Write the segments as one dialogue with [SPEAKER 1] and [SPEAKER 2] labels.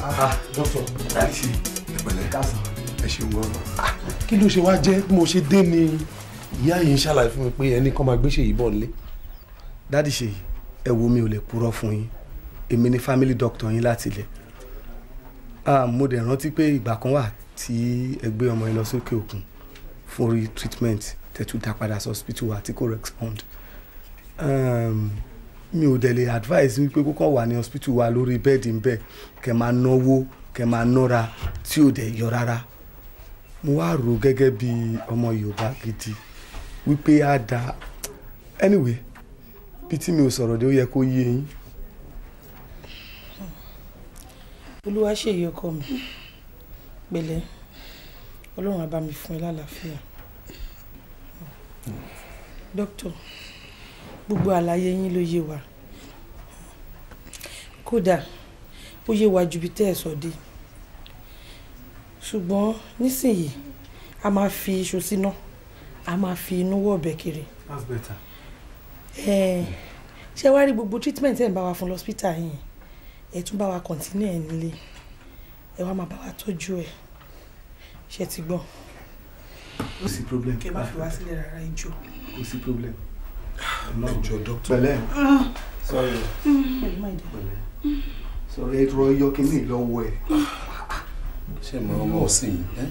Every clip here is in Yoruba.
[SPEAKER 1] Dókítà, ẹ pẹ̀lẹ́, ẹ ṣeun gan. Kí ló ṣe wá jẹ́ bí mo ṣe dé ni ìyá yìí ń ṣàlàyé fún mi pé ẹnì kan máa gbé Ṣèyí bọ̀ nílé.
[SPEAKER 2] Daddy Ṣèyí, ẹ wo mi ò lè purọ́ fún yín. Èmi ni family doctor yín láti ilẹ̀. Mo dẹ̀ rántí pé ìgbà kan wà tí ẹ gbé ọmọ yín lọ sókè òkun fún orí treatment tẹ̀tù dá padà sí hospital wa tí kò respond. Mi ò dẹ̀ lè advice wípé kó kàn wà ní hospital wa lórí bẹ́ẹ̀dì ń bẹ̀ kẹ́ máa náwó kẹ́ máa nọ́ra tí ò dẹ̀ yọ rárá. Mo wá rò gẹ́gẹ́ bí ọmọ Yorùbá gidi wípé á da. Anyway, bí tí mi ò sọ̀rọ̀ dé ó yẹ kó yé yín.
[SPEAKER 3] Olúwaṣèyí ọkọ mi, pẹ̀lẹ́, Ọlọ́run á bá mi fún ẹ lálàáfíà. Dókítà, gbogbo àlàyé yín ló yé wa. Kódà ó yé wa ju bí tẹ́ ẹ sọ dé. Ṣùgbọ́n nísìnyí a máa fi iṣu síná, a máa fi inú wọ̀ ọ̀bẹ kiri.
[SPEAKER 2] That's better.
[SPEAKER 3] Ṣé wàá rí gbogbo treatment ẹ̀ ń bá wa fún lọ́sítà yìí? Ẹ tún bá wa continue ẹ̀ nílé. Ẹ wá máa bá wa tọ́jú ẹ̀. Ṣé ti gbọ́?
[SPEAKER 2] Kò sí problem.
[SPEAKER 3] Kẹ́ má fi wá sílẹ̀ rárá ijó.
[SPEAKER 2] Kò sí problem.
[SPEAKER 1] Ẹ jọ̀ọ́ dókítà.
[SPEAKER 2] Pẹ̀lẹ́. Sorry. Pẹ̀lẹ́. Sorry, ẹ rọ iyọ̀ kínní lọ́wọ́ ẹ̀.
[SPEAKER 1] Ṣé mo ọmọ ọ̀sìn yìí?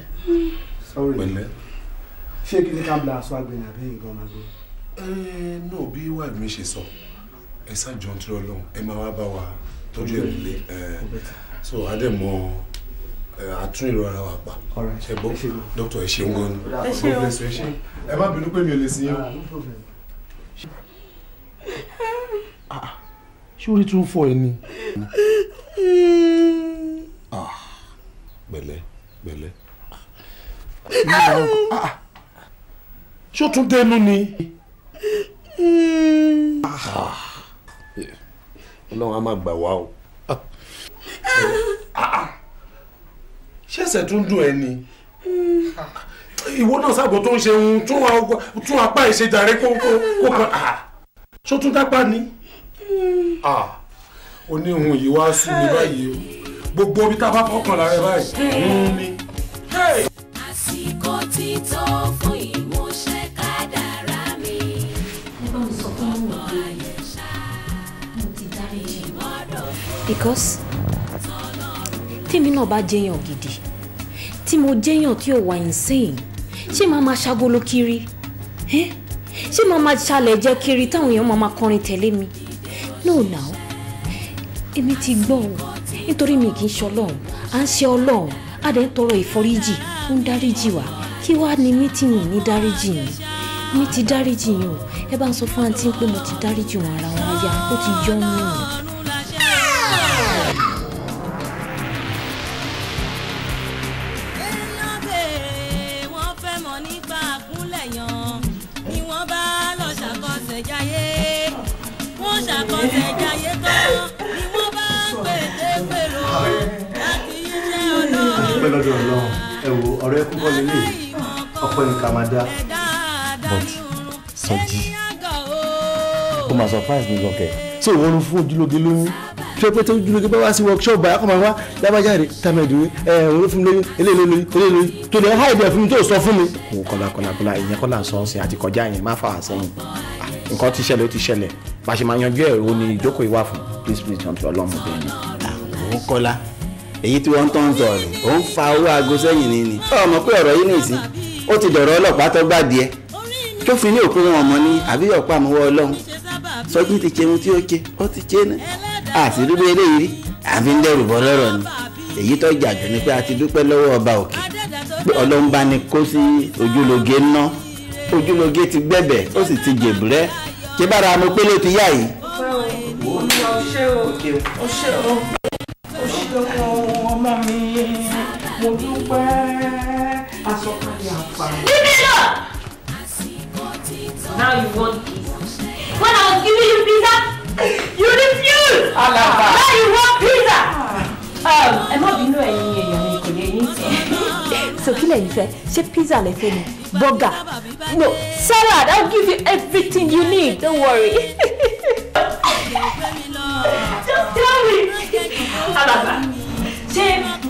[SPEAKER 2] Sorry.
[SPEAKER 1] Pẹ̀lẹ́.
[SPEAKER 2] Ṣé kí ni ká ń bla aṣọ àgbẹ̀yìn àbẹ́yìn gan-an máa gbé?
[SPEAKER 1] Náà bí wàá mi ṣe sọ, ẹ ṣáàjọ ń tún Ọlọ́run, ẹ máa wá bá wa tọ́jú ẹ̀ nílé. So adé mọ àtún ìrora wa pa. Ṣé gbọ́? Dókítà ẹ ṣeun gan ni. God bless you, ẹ ṣé. Ẹ má bínú pé mi ò lè sin yín o. Ṣé orí tún fọ́ ẹ ni? Pẹ̀lẹ́, pẹ̀lẹ́. Ṣé ó tún dẹnu ni? Ọlọ́run á máa gbà wá o. Ṣé ẹsẹ̀ tún dùn ẹ ni? Ìwọ náà sábò tó ń ṣe ohun tún apá ìṣe jàre kó kan. Ṣó tún dápá ni? Oníhun yìí wá sú mi báyìí o. Gbogbo ibi tá a bá fọkàn lára ẹ báyìí. Ni.
[SPEAKER 4] Àsìkò ti tó fún ìmúṣẹ kádàrá mi.
[SPEAKER 5] Ẹ bá mi sọ fún mi pé mo ti dáríjì. Because tèmi náà bá jẹ́yàn gidi, tí mo jẹ́yàn tí ò wà insane, ṣé màá máa ṣagolo kiri? Ṣé màá máa ṣalẹ̀ jẹ kiri táwọn èèyàn máa máa kọrin tẹ̀lé mi? No now, èmi ti gbọ́ o, nítorí mi kì í ṣe Ọlọ́run, à ń ṣe Ọlọ́run, a dẹ̀ ń tọrọ ìforíjì, ó ń dáríjì wá. Kí wàá ní mí tí mi ní dáríjì yín? Mi ti dáríjì yín o, ẹ bá ń sọ fún àǹtí pé mo ti dáríjì wọn ara wọn aya, ó ti yọ mí o.
[SPEAKER 2] Dúpẹ́ lọ́dọ̀ Ọlọ́run, ẹ wo ọ̀rọ̀ ẹkún kọ́ lélẹ̀ ọpẹ́ ní ká máa dá.
[SPEAKER 6] But Sọjí, ó máa surprise mi gan kẹ. So ìwọ ló fún Ojúlóge lóyún? Ṣé pé tí Ojúlóge bá wá sí workshop báyà kọ́ máa wá lábájáde tàmẹ̀dùn ẹ̀ òun ló fún mi lóyún eléyìí lóyún eléyìí lóyún tó lè háìdẹ̀ fún mi tó sọ fún mi. Kò kọ́lá kọ́lá kọ́lá ìyẹn kọ́lá ń sọ ọ́n sìn àti kọjá yẹn má fà á sẹ́yìn. Nǹkan ti ṣẹlẹ̀ ó ti ṣẹlẹ̀ bá a ṣe máa yanjú ẹ̀ o ní ìjókòó ìwà fún please please jọ̀ọ́ tó Ọlọ́run bẹ́ẹ̀ ni.
[SPEAKER 7] Òun kọ́lá èyí tí wọ́n ń tán sọ rẹ̀ ó ń fa owó aago sẹ́yìn ni ni. Ó mọ̀ pé ọ̀rọ̀ yìí nìsín ó ti dọ̀rọ̀ ọlọ́pàá tó gbàdí ẹ tó fi ní òkú wọn mọ́ ní àbí ọ̀pá àmúwọ́ Ọlọ́run. Sọjí ti ṣe ohun tí ó ṣe ó ti ṣe náà àti rúbí eléyìí rí àfi ń dẹ́rù bọ́ lọ́rọ̀ ni. Èyí tó jà jù ni pé a ti dúpẹ́ lọ́wọ́ ọba òkè pé Ọlọ́run bá ní kó sí Ojúlóge ná. Ojúlóge ti gbẹ̀bẹ̀ ó sì ti jèbúrẹ́ ṣé bára mo pé ló ti yá yìí.
[SPEAKER 3] Olúwa o ṣé o, o ṣé o, o ṣé o ọmọ mi, mo dúpẹ́ àsọkalẹ̀ àǹfààní.
[SPEAKER 5] Leave me alone! Now you want pizza. When I was giving you pizza, you refused.
[SPEAKER 3] Alaba.
[SPEAKER 5] Now you want pizza. Ẹ má bínú ẹ̀yin èèyàn mi kò lè yín. So kí lẹ̀yin fẹ́? Ṣé pizza lẹ fẹ́ ni? Burger? No, salad. I'll give you everything you need. Don't worry. Just tell me. Alaba. Ṣé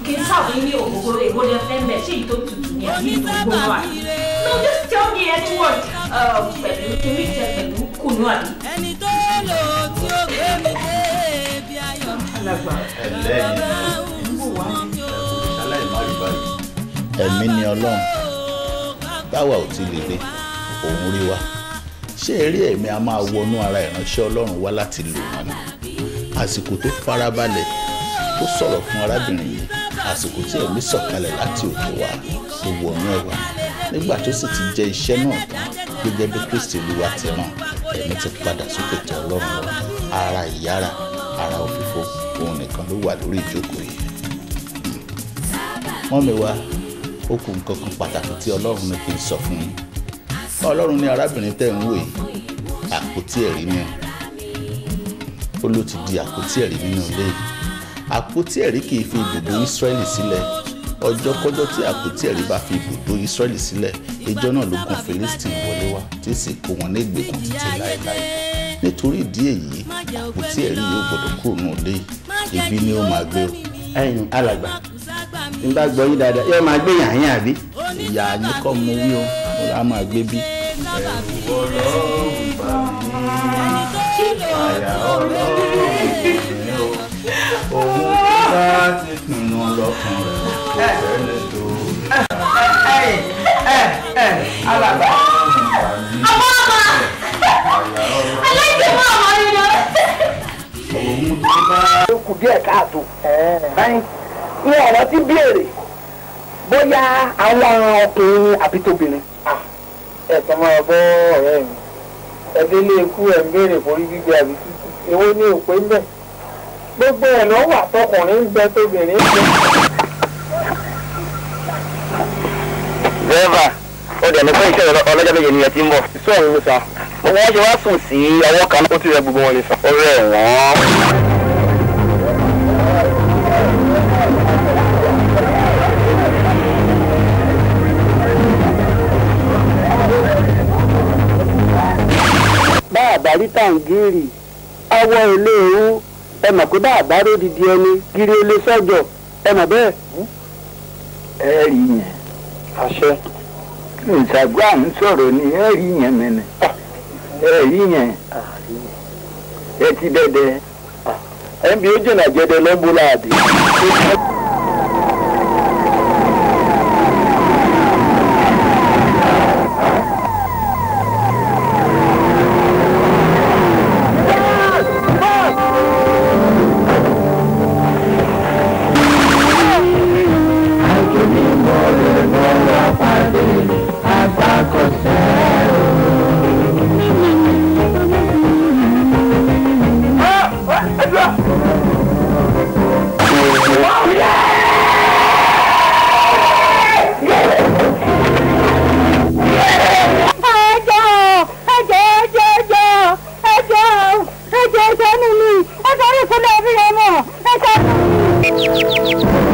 [SPEAKER 5] kí n sáàbù ní ògógóró èwo lẹ fẹ́ mẹ́ ṣé èyí tó tutù ni àbí èyí tó gbóná àbí? No, just tell me anyone pẹ̀lú kí n jẹ pẹ̀lú kùnú àbí.
[SPEAKER 4] Ẹni tó lò tí ó gbé mi dé ibi ayọ̀ mi.
[SPEAKER 3] Alàgbà
[SPEAKER 8] ẹ̀mí ni Ọlọ́run báwa ò ti lè dé òun rí wa. Ṣé eré ẹ̀mí a máa wọnú ara ìránṣẹ́ Ọlọ́run wá láti lò wọ́n ni? Àsìkò tó farabalẹ̀ tó sọ̀rọ̀ fún arábìnrin yìí, àsìkò tí ẹ̀mí sọ̀kalẹ̀ láti òkè wá tó wọnú ẹ̀ wá, nígbà tó sì ti jẹ́ iṣẹ́ náà tán gẹ́gẹ́ bí Kristi Olúwa ti rán, ẹ̀mí ti padà sókè tọ̀ Ọlọ́run lọ. Ara ìyára, ara òfìfo, òun nìkan ló wà lórí ìjókòó yìí. Mọ́mi wa, ó kù nǹkan kan pàtàkì tí Ọlọ́run ní kí n sọ fún yín. Ọlọ́run ní arábìnrin tẹ́ ń wò yìí, àpótí ẹ̀rí ni ó ló ti di àpótí ẹ̀rí nínú ilé yìí. Àpótí ẹ̀rí kì í fi ibùdó Ísírẹ́lì sílẹ̀. Ọjọ́kọ́jọ́ tí àpótí ẹ̀rí bá fi ibùdó Ísírẹ́lì sílẹ̀, ìjọ náà ló gun Fílístínì wọlé wá tí sì kó wọn ní ìgbèkùn títí láéláé. Nítorí ìdí èyí, àpótí ẹ̀rí yóò gbọdọ̀ kúrò nínú ilé yìí, ibi ni ó máa gbé o.
[SPEAKER 7] Ẹ̀yin alàgbà, n bá gbọ́ yín dáadáa, yóò máa gbé yàn yín àbí?
[SPEAKER 8] Ìyá yín kọ́ mo wí o, mo lá máa gbé bí.
[SPEAKER 9] Ẹ̀rù Ọlọ́run bà mí, àyà Ọlọ́run mi o, òun tó bá ti pinnu lọ́kàn rẹ̀ kò fẹ́lẹ́ tó.
[SPEAKER 3] Alàgbà.
[SPEAKER 9] Òun tó bá.
[SPEAKER 10] Ó kù díẹ̀ káàtó. Báyìí, ní ọ̀rọ̀ tí béèrè bóyá àwọn ọkùnrin àbí tóbìnrin.
[SPEAKER 11] Ẹ̀sán máa bọ́ ọ̀rẹ́ mi. Ẹ̀dẹ́ ilé ikú ẹ̀ ń béèrè forí gbígbé àbí tútù. Èwo ni òpé ń bẹ̀? Gbogbo ẹ̀ ló wà tọkùnrin ń bẹ tóbìnrin ń bẹ.
[SPEAKER 12] Dẹ́rẹ́bà, ó dẹ̀ ní fún iṣẹ́ ọlọ́jọ́ méje ni ẹ ti ń bọ̀.
[SPEAKER 11] Sọ̀rọ̀ mi sá.
[SPEAKER 12] Wọ́n ṣe wá sùn sí ọwọ́ kan.
[SPEAKER 11] Ó ti rẹ gbogbo wọn ni sá.
[SPEAKER 12] Ó rẹ̀ wọ́n.
[SPEAKER 10] Bá àbárí tàǹgìrì awọ ilé ewu, ẹ mọ̀ pé bá àbárò didi ẹni gírí olè sọ́jọ́, ẹ mọ̀ bẹ́ẹ̀.
[SPEAKER 9] Ẹ rí yẹn.
[SPEAKER 11] Àṣẹ.
[SPEAKER 9] Ìṣàgbá ń sọ̀rọ̀ ni ẹ rí yẹn mẹ́nẹ̀. Ẹ rí yẹn. Ẹ ti dẹ́dẹ́.
[SPEAKER 11] Ẹ ń bí ó jìnnà jẹ́dẹ́ lọ́gbó láàdì.
[SPEAKER 10] Ẹjọ́, ẹjọ́, ẹjọ́, ẹjọ́, ẹjọ́, ẹjọ́, ẹjọ́, ẹjọ́, ẹjọ́, ẹjọ́.